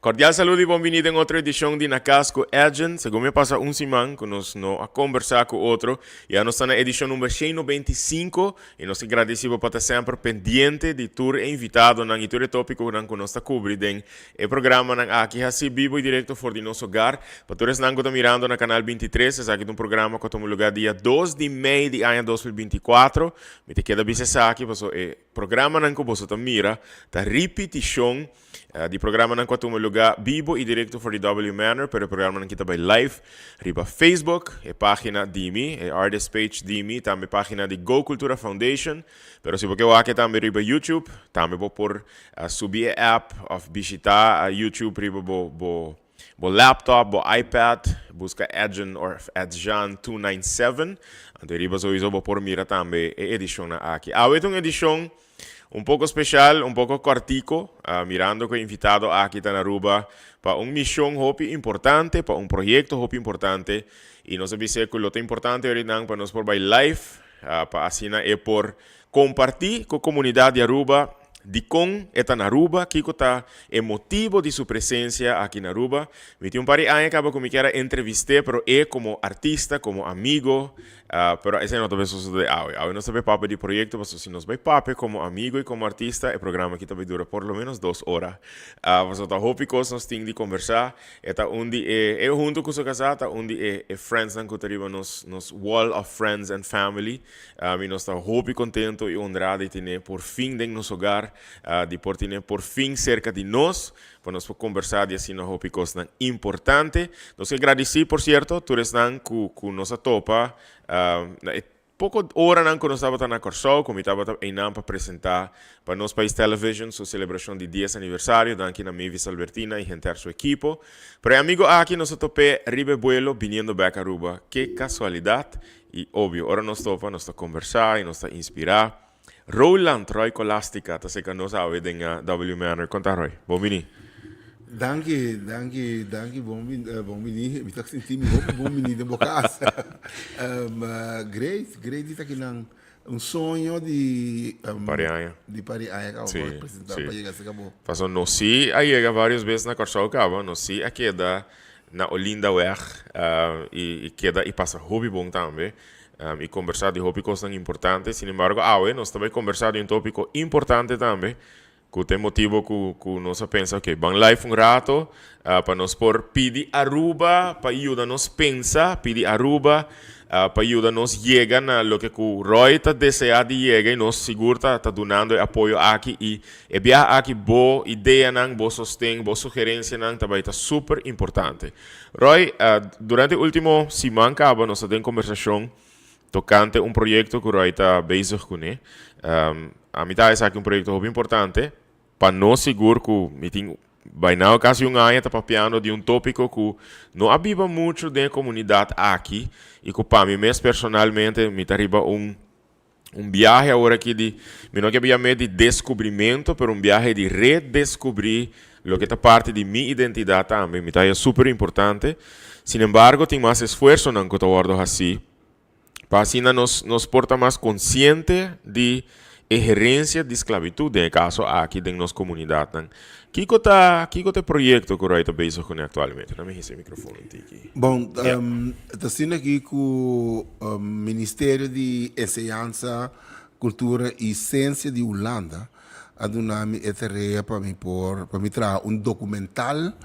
Cordial saludo y bon bini den otro edicion di Na Cas cu Edjean. Segun mi a pasa un siman cu nos no a conversa cu otro, ya nos ta na edicion number 195 y nos ta gradeci bo pa ta semper pendiente di tur e invitadonan y tur e topiconan cu nos ta cubri den e programanan aki haci bibo y directo for di nos hogar. Pa tur esnan cu ta mirando na Canal 23, esaki ta un programa cu a tuma lugar dia 2 di mei di aña 2024. Mi ta keda bisa esaki pasobra e programanan cu boso ta mira ta ripiticion Di programanan ku a tuma lugá bibo i direkto for di W Manor, pero e programanan ki ta bai live riba Facebook, e página di mi, e artist page di mi, tambe página di Go Cultura Foundation. Pero si bo ke wak e tambe riba YouTube, tambe bo por subi e app òf bishitá YouTube riba bo bo bo laptop, bo iPad, buska Edjean òf Edjean 297, anto riba souiso bo por mira tambe e edishonnan aki. Awe ta un edishon Un poco special, un poco cortico, mirando cu e invitado aki ta na Aruba pa un mision hopi importante, pa un proyecto hopi importante, y nos a bis'é cu lo ta importante ahorita pa nos por bay live, pa asina e por comparti cu comunidad di Aruba dicon e ta na Aruba, kico ta e motibo di su presencia aki na Aruba. Mi tin un par di aña caba cu mi kier a entrevist'é, pero e como artista, como amigo, Pero esei no ta bay sosode awe. Awe nos ta bay papia di proyecto pasobra si nos bay papia como amigo y como artista e programa aki ta bay dura por lo menos dos ora. Pasobra ta hopi cos nos tin di conversa. E ta un di e, e hunto cu su casa ta un di e e friendsnan cu ta riba nos nos wall of friends and family. Y nos ta hopi contento y honra di tene por fin den nos hogar, di por tene por fin cerca di nos. Pa nos por kombersá di asina hopi kosnan importante. Nos ke gradisí, por sierto, tur esnan ku ku nos a topa na e poko oranan ku nos tabata na Kòrsou, ku mi tabata einan pa presentá pa Nos Pais Television su selebrashon di dies aniversario. Danki na Mavis Albertina i henter su ekipo. Pero e amigo aki nos a top'é riba e buelo biniendo bèk Aruba. Ke kasualidat! I obvio, ora nos topa nos ta kombersá i nos ta inspirá. Roland Roy Colastica ta seca nos awe den W Manor. Con ta Roy? Bon bini. Danki, danki, danki, bon bin, bon bini. Mi ta sinti mi hopi bon bini den bo cas. Great, great di ta kinan. Un soño di Un par di aña. Di par di aña caba pa presenta pa yega cerca bo. Paso nos si a yega varios bes na Corsou caba, nos si a keda na Olindaweg y keda y pasa hopi bon tambe. I kombersá di hopi kosnan importante. Sin embargo, awe nos ta bai kombersá di un tópiko importante tambe, ku ta e motibu ku ku nos a pensa, ok, ban live un rato pa nos por pidi Aruba pa yuda nos pensa, pidi Aruba pa yuda nos yega na loke ku Roy ta deseá di yega i nos sigur ta ta dunando e apoyo aki i e biaha aki bo ideanan, bo sosten, bo sugerensianan ta bai ta super importante. Roy, durante e ultimo siman caba nos ta den conversacion tocante un proyecto cu Roy ta bezig cune. A mi ta esaki un proyecto hopi importante pa nos sigur cu mi tin by now casi un aña ta papiando di un topico cu no a biba mucho den e comunidad aki y cu pa mi mes personalmente mi ta riba un Un biahe awor aki di, mi no ke yam'é di descubrimento, pero un biahe di redescubrí loke ta parti di mi identidad tambe. Mi ta haya super importante. Sin embargo, tin mas esfuersonan cu ta wordo hací pa asina nos nos por ta mas consciente di e herencia di sclavitud, den e caso aki den nos comunidadnan. Kico ta kico ta e proyecto cu Roy ta bezig cune actualmente? Dame hisa e microfoon un tiki. Bon, ta asina aki cu Ministerio di Enseñansa, Cultura y Ciencia di Hulanda a duna mi e tarea pa mi por pa mi traha un documental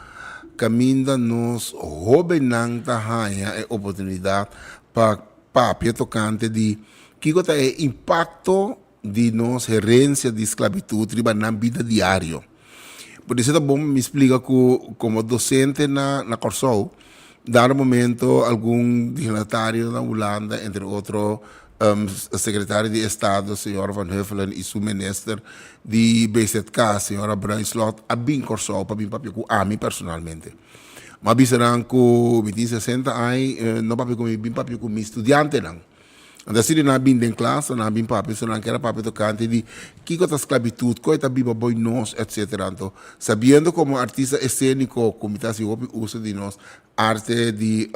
caminda nos hobennan ta haña e oportunidad pa papia tocante di kico ta e impacto di nos herencia di sclavitud riba nan bida diario. Por eso ta bon mi splica cu como docente na na Corsou, dado momento algun dignatario na Hulanda, entre otro secretario di estado señor Van Huffelen y su minister di BZK señora Bruinslot a bin Corsou pa bin papia cu ami personalmente. Mi a bisa nan cu mi tin 60 aña, no papia cu mi, bin papia cu mi studiantenan. Anto asina nan a bin den klas, nan a bin papia, so nan kier a papia tokante di kiko ta sklabitut, kon e ta biba boi nos, etsetera. Anto, sabiendo komo artista eseniko ku mi ta hasi hopi uso di nos arte di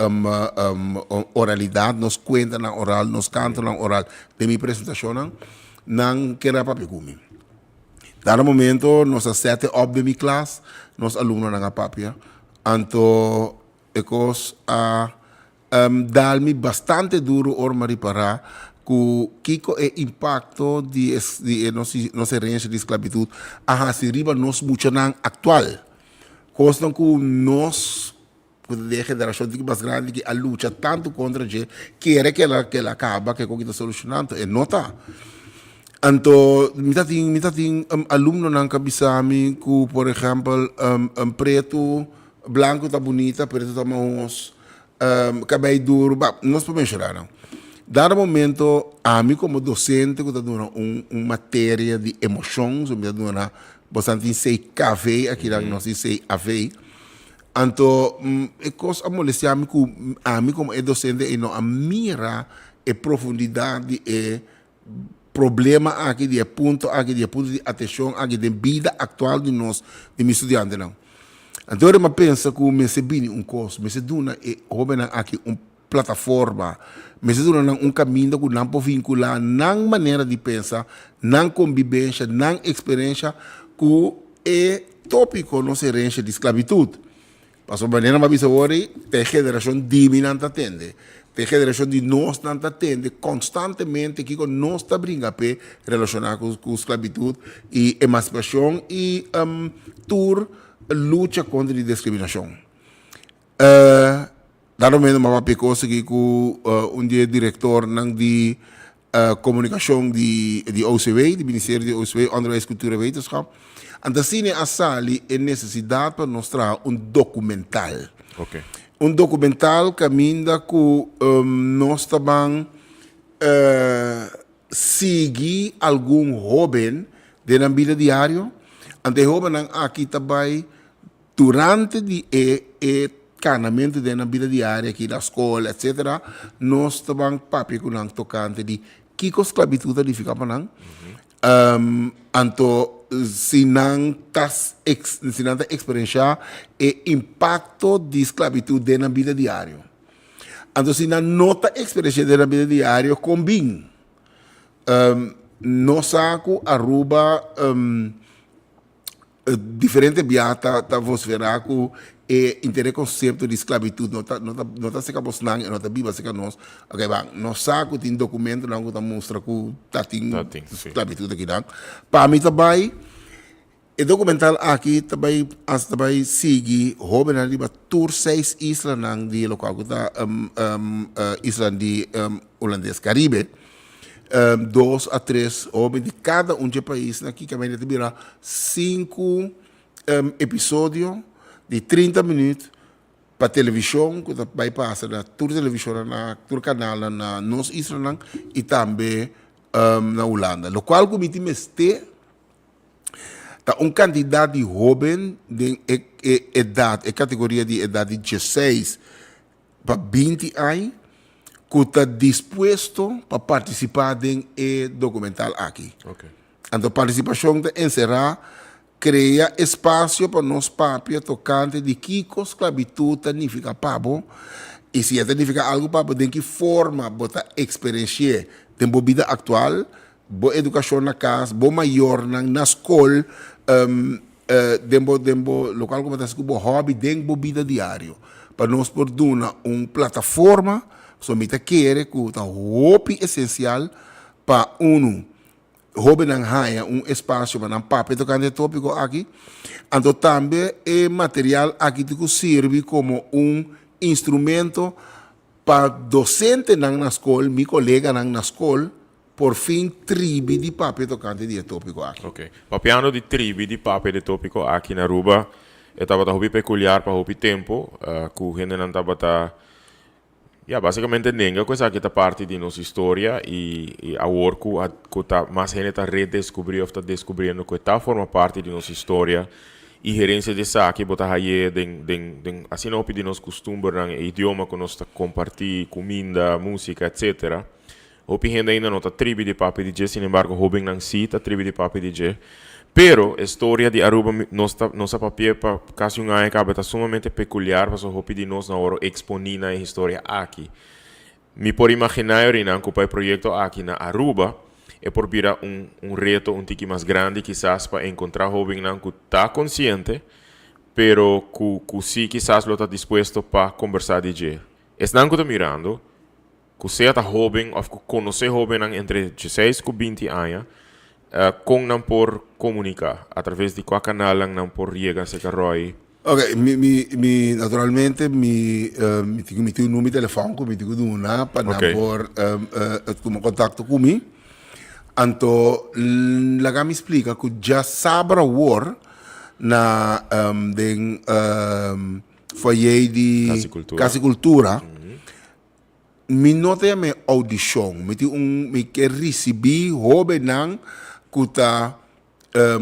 oralidat, nos kuentanan oral, nos kantonan oral den mi presentashonnan, nan kier a papia ku mi. Dado momento nos a sete op den mi klas, nos alumnonan a papia. Anto e kos a dal mi bastante duro ora mi a ripará ku kiko e impakto di e di e nos nos herensia di sklabitut a hasi riba nos muchanan aktual. Kosnan ku nos ku ta den e generashon tiki mas grandi ki a lucha tantu kontra dje kere ke el ke el a kaba ke ku ta solushoná anto e no ta. Anto mi ta tin mi ta tin alumnonan ku a bisa mi ku por ehèmpel pretu Blanco ta bunita, preto ta mahos, cabey duro, bah, nos por menciona nan. Dado momento, ami como docente cu ta duna un un materia di emocion, so mi ta duna, bosan tin CKV, aki nan nos tin CAV, anto e cos a molestia mi cu ami como e docente ey no a mira e profundidad di e problema aki, di e punto aki, di e punto di atencion aki den bida actual di nos, di mi studiantenan. Anto ora mi a pensa cu mester bini un cos, mester duna e hobennan aki un plataforma, mester duna nan un caminda cu nan por vincula nan manera di pensa, nan conbibencia, nan experiencia cu e topico nos herencia di sclavitud. Pasobra manera mi a bisa awor ei, ta e generashon di mi nan ta tende. Ta e generashon di nos nan ta tende konstantemente kiko nos ta bringa p'e relashoná ku sklabitut i emansipashon i tur lucha kontra di diskriminashon. Dado momento mi a papia kos aki ku un di e direktornan di Komunikashon di di OCW, di Ministerio di OCW, Onderwijs, Cultuur en Wetenschap. Anto asina a sali e nesesidat pa nos traha un dokumental. Ok. Un dokumental kaminda ku nos ta ban sigui algun hóben den nan bida diario. Anto e hóbennan aki ta bai Durante di e e kanamentu den nan bida diario aki na skol etcetera, nos ta ban papia ku nan tokante di kiko sklabitut ta nifiká pa nan, anto si nan ta si nan ta eksperenshá e impakto di sklabitut den nan bida diario. Anto si nan no ta eksperenshá den nan bida diario kon bin? Nos sa ku Aruba Diferente bia ta ta vosferá ku e inter e konsepto di sklabitut no ta no ta no ta seka bosnan e no ta biba seka nos. Oke ban, nos sa ku tin dokumentonan ku ta mustra ku ta tin Ta tin, si. sklabitut akinan. Pa mi ta bai e dokumental aki ta bai as ta bai sigui hóbennan riba tur seis islanan di lokual ku ta islanan di Hulandes Karibe. 2 a 3 hoben di kada un dje paisnan aki kaminda ta bira 5 episodio di 30 minuut pa televishon ku ta bai pasa na tur televishonnan na tur kanalnan na nos islanan i tambe na Hulanda. Lokual ku mi tin mester ta un kantidat di hoben den e edat e kategoria di edat di 16 pa 20 aña ku ta dispuesto pa partisipá den e dokumental aki. Anto partisipashon ta enserá krea espasio pa nos papia tokante di kiko sklabitut ta nifiká pa bo i si e ta nifiká algu pa bo den ki forma bo ta eksperensi'é den bo bida aktual, bo edukashon na kas, bo mayornan, na skol, den bo den bo lokual ku bo ta hasi ku bo hòbi den bo bida diario pa nos por duna un plataforma so mi ta kere ku ta hopi esensial pa unu hóbennan haña un espasio pa nan papia tokante e tópiko aki anto tambe e material aki tin ku sirbi komo un instrumento pa dosentenan na skol mi koleganan na skol Por fin tribi di papia tokante di e topiko aki. Ok. Papiando di tribi di papia di e topiko aki na Aruba, e tabata hopi pekuliar pa hopi tempu, ku hendenan tabata, ya, basikamente nenga ku esaki ta parti di nos historia i i awor ku a ku ta mas hende ta redeskubrí òf ta deskubriendo ku e ta forma parti di nos historia i herensia di esaki bo ta haye den den den asina hopi di nos kustumbernan, e idioma ku nos ta kompartí, kuminda, músika, etcetera. Hopi hende ainda no ta tribi di papia di dje, sin embargo hobennan si ta tribi di papia di dje. Pero e storia di Aruba nos ta nos a papi'é pa casi un aña caba ta sumamente peculiar pasobra hopi di nos no a worde exponi na e historia aki. Mi por imagina e orinan cu pa e proyecto aki na Aruba e por bira un un reto un tiki mas grandi kisas pa encontra hobennan cu ta consciente. pero ku ku si kisas lo ta dispuesto pa kombersá di dje. Esnan ku ta mirando, ku sea ta hóben òf ku konosé hóbennan entre dieseis ku binti aña, kon nan por komuniká? Atraves di kua kanalnan nan por yega serka Roy? Ok, mi, mi, mi, naturalmente mi, mi tin, mi tin un numero di telefòn ku mi tin ku duna pa nan por tuma kontakto ku mi. Anto laga mi splika ku djasabra awor na den foyer di Kas di Kultura mi no ta yama e oudishon, mi tin un mi ke risibí hóbennan ku ta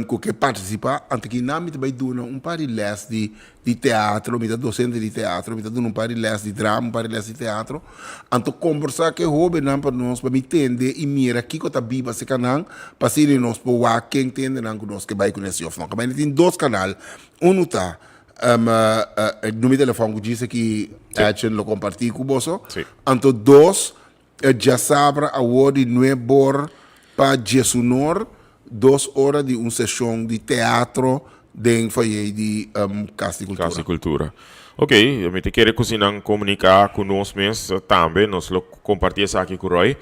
ku ke partisipá, anto kinan mi ta bai duna un par di lès di di teatro, mi ta dosente di teatro, mi ta duna un par di lès di drama, un par di lès di teatro, anto kombersá ku e hóbennan pa nos pa mi tende i mira kiko ta biba serka nan, pa asina nos por wak ken tende nan ku nos ke bai kuné si òf no. Kaminda tin dos kanal, unu ta e numero di telefòn ku djis aki Edjean lo kompartí ku boso, anto dos E djasabra awor di nuebor pa djesunor, dos ora di un seshon di teatro den foyer di Kas di Kultura. Kas di Kultura. Ok, mi ta kere ku si nan komuniká ku nos mes tambe, nos lo kompartí esaki ku Roy.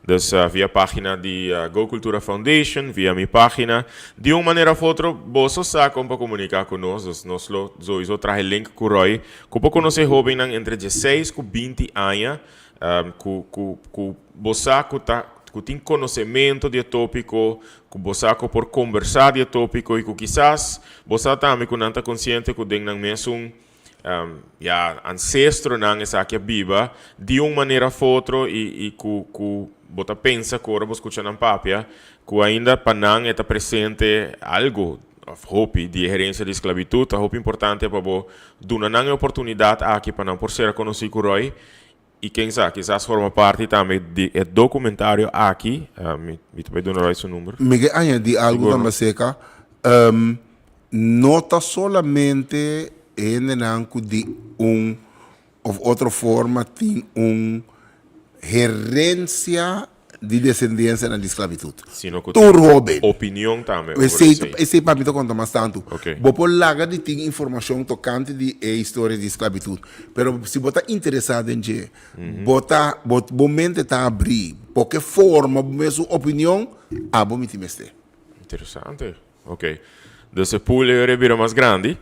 Dus via página di Go Cultura Foundation, via mi página. Di un manera of otro boso sa kon pa komuniká ku nos, dus nos lo souiso traha e link ku Roy ku por konosé hóbennan entre dieseis ku binti aña Ku ku ku bo sa ku ta ku tin konosementu di e tópiko, ku bo sa ku por kombersá di e tópiko i ku kisas bo sa tambe ku nan ta konsiente ku den nan mesun ya ansestronan esaki a biba di un manera of otro i i ku ku bo ta pensa ku ora bo skucha nan papia ku ainda pa nan e ta presente algu of hopi di e herensia di sklabitut. Ta hopi importante pa bo duna nan e oportunidat aki pa nan por sera konosí ku Roy. I ken sa, kisas forma parti tambe di e documentario aki. Mi mi ta bay duna Roy su number. Mi ke añadi algu tambe acerca, no ta solamente hendenan ku di un of otro forma tin un herencia di desendensianan di sklabitut. Sino ku Tur hoben. Opinion tambe over Esei esei. esei pa mi ta konta mas tantu. Ok. Bo por laga di tin informashon tokante di e historia di sklabitut, pero si bo ta interesá den dje, bo ta bo bo mente ta abrí, bo ke forma bo mes un opinion, abo mi tin mester. Interesante. Ok. Dus e pool e ora bira mas grandi.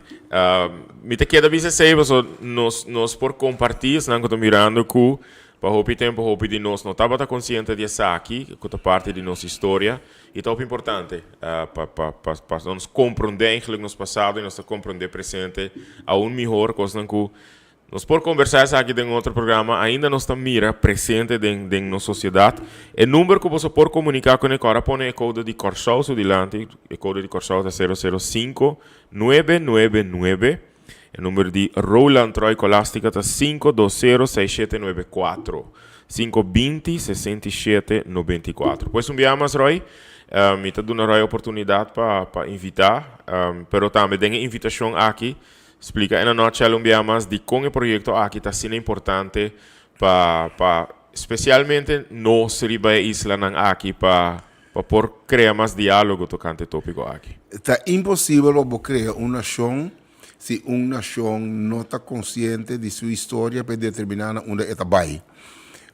Mi ta keda bisa esei paso nos nos por comparti esnan cu ta mirando cu pa hopi tempo hopi di nos no tabata consciente di esaki cu ta parti di nos historia y ta hopi importante pa pa pa pa nos comprende eigenlijk nos pasado y nos ta comprende presente aun mihor cosnan cu Nos por kombersá esaki den otro programa. Ainda nos ta mira presente den den nos sosiedat. E number ku boso por komuniká kuné ku ora pone e kode di Kòrsou su dilanti. E kode di Kòrsou ta sero sero sinku nuebe nuebe nuebe. E number di Roland Troy Colastica ta sinku dos sero seis shete nuebe kuatro. Sinku binti sesenta i shete nobenta i kuatro. Pues un bia mas Roy, mi ta duna Roy oportunidat pa pa invitá, pero tambe den e invitashon aki Splika in a nutshell un bia mas dikon e proyekto aki ta asina importante pa pa spesialmente nos riba e islanan aki pa pa por krea mas diálogo tokante e tópiko aki. Ta imposibel pa bo krea un nashon si un nashon no ta konsiente di su historia pa e determiná na unda e ta bai.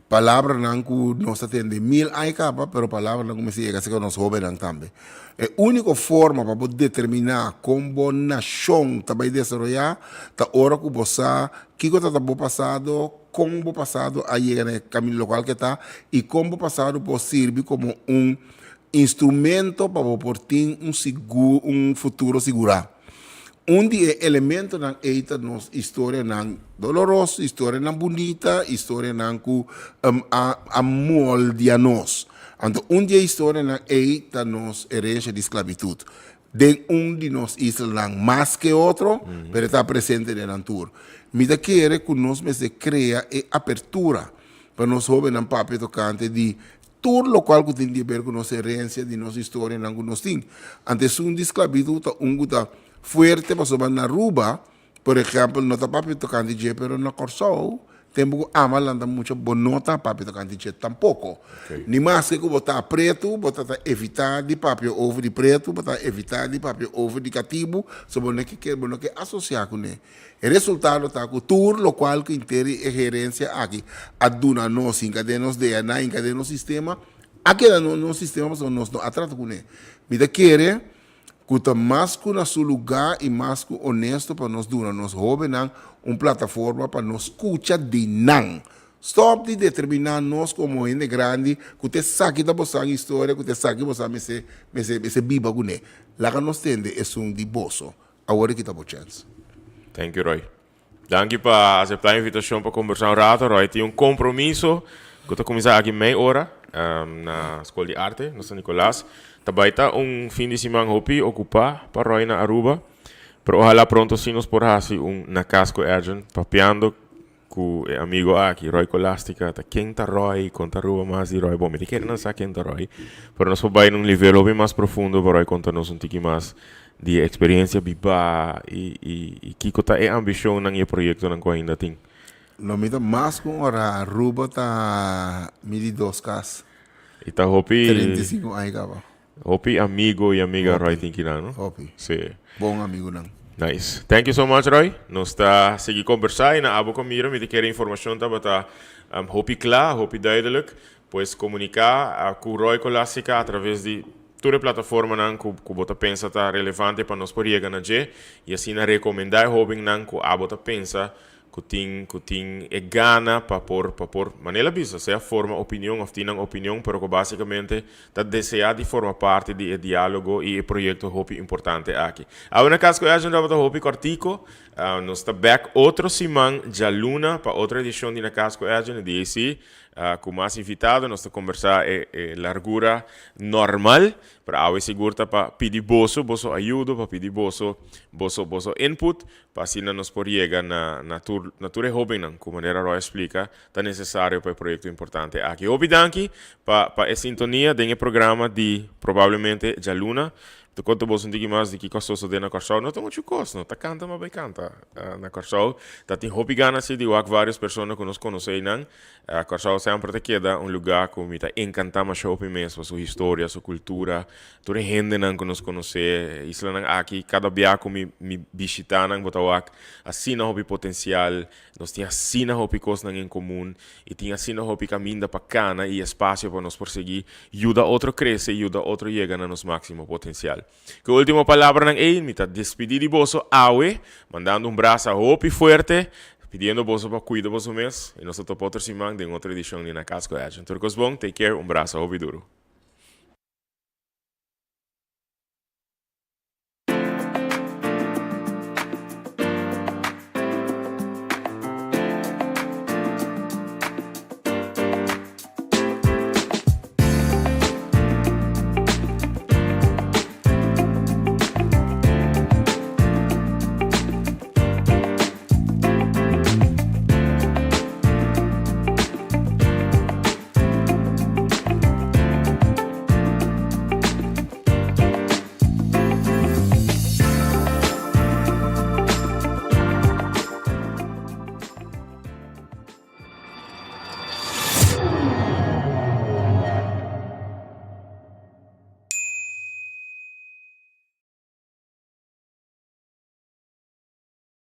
Palabranan ku nos ta tende mil aña kaba, pero palabranan ku mester yega serka nos hóbennan tambe. E úniko forma pa bo determiná kon bo nashon ta bai desaroyá ta ora ku bo sa kiko ta ta bo pasado, kon bo pasado a yega na e kaminda lokual ke ta i kon bo pasado por sirbi komo un instrumento pa bo por tin un sigur un futuro sigurá. Un di e elementonan ei ta nos historianan doloroso, historianan bunita, historianan ku a a moldia nos. Anto un di e historianan ei ta nos herencia di sklabitut. Den un di nos islanan mas ke otro, pero e ta presente den nan tur. Mi ta kere ku nos mester krea e apertura pa nos hóbennan papia tokante di Tur lokual ku tin di ber ku nos herensia di nos historianan ku nos tin. Anto esun di sklabitud ta un ku ta fuerte pasobra na Aruba, por ehèmpel, no ta papia tokante dje, pero na Kòrsou Tempu ku ami a lanta mucha bo no ta papia tokante dje tampoko. Ni maske ku bo ta pretu, bo ta ta evitá di papia over di pretu, bo ta evitá di papia over di katibu, so bo no ke ke bo no ke asosiá kuné. E resultado ta ku tur lokual ku henter e herensia aki a duna nos, hinka den nos DNA, hinka den nos sistema, a keda den nos sistema pasobra nos no a trata kuné. Mi ta kere ku ta mas ku na su lugá i mas ku onesto pa nos duna nos hóbennan un plataforma pa nos skucha di nan. Stòp di determiná nos komo hende grandi ku ta esaki ta bosan historia, ku ta esaki bosan mester mester mester biba kuné. Laga nos tende esun di boso. Awor aki ta bo chèns. Thank you Roy. Danki pa acepta e invitacion pa conversa un rato. Roy tin un compromiso cu ta cuminsa aki mei ora na School di Arte na San Nicolas. Ta bay ta un fin di siman hopi ocupa pa Roy na Aruba, pero ohala pronto si nos por haci un Na Cas cu Edjean papiando cu e amigo aki, Roy Colastica. Ta ken ta Roy? Con ta Aruba mas di Roy? Bon, mi ta kere nan sa ken ta Roy, pero nos por bay na un nivel hopi mas profundo pa Roy conta nos un tiki mas di e experiencia biba y y y kico ta e ambicionnan y e proyectonan cu ainda tin? Lo mi ta mas cu ora Aruba ta mi di dos cas. Y ta hopi. 35 aña caba. Hopi amigo y amiga Roy tin kinan, no? Hopi. Sí. Bon amigonan. Nice. Thank you so much, Roy. Nos ta sigui conversa y na abo con mira mi ta kere informacion tabata hopi cla, hopi duidelijk. Pues comunica cu Roy Colastica a traves di Tur e plataformanan ku ku bo ta pensa ta relevante pa nos por yega na dje i asina rekomendá e hóbennan ku abo ta pensa ku tin ku tin e gana pa por pa por manera el a bisa sea forma opinion òf tin nan opinion pero ku básikamente ta deseá di forma parti di e diálogo i e proyekto hopi importante aki. Awe na Kas ku Edjean tabata hopi kòrtiko. Nos ta bèk otro siman djaluna pa otro edishon di Na Kas ku Edjean, e dia ei Cu mas invitado nos ta conversa e e largura normal, pero awe sigur ta pa pidi boso boso ayudo, pa pidi boso boso boso input, pa asina nos por yega na na tur na tur e hobennan cu manera Roy a splica ta necesario pa e proyecto importante aki. Hopi danki pa pa e sintonia den e programa di probablemente djaluna. Ta conta boso un tiki mas di kico a sosode na Corsou. No ta mucho cos, no ta canta ma bay canta na Corsou. Ta tin hopi gana si di wak varios persona cu nos conoce eynan. Kòrsou semper ta keda un lugá ku mi ta enkantá masha hopi mes pa su historia, su kultura, tur e hendenan ku nos konosé. E islanan aki kada bia ku mi mi bishitá nan bo ta wak asina hopi potensial, nos tin asina hopi kosnan en komun i tin asina hopi kaminda pa kana i espasio pa nos por sigui yuda otro krese i yuda otro yega na nos máksimo potensial. Ku e último palabranan ei, mi ta despidí di boso awe, mandando un brasa hopi fuerte, pidiendo boso pa kuida boso mes, i nos ta topa otro siman den otro edishon di Na Cas ku Edjean. Tur kos bon, take care, un brasa hopi duru.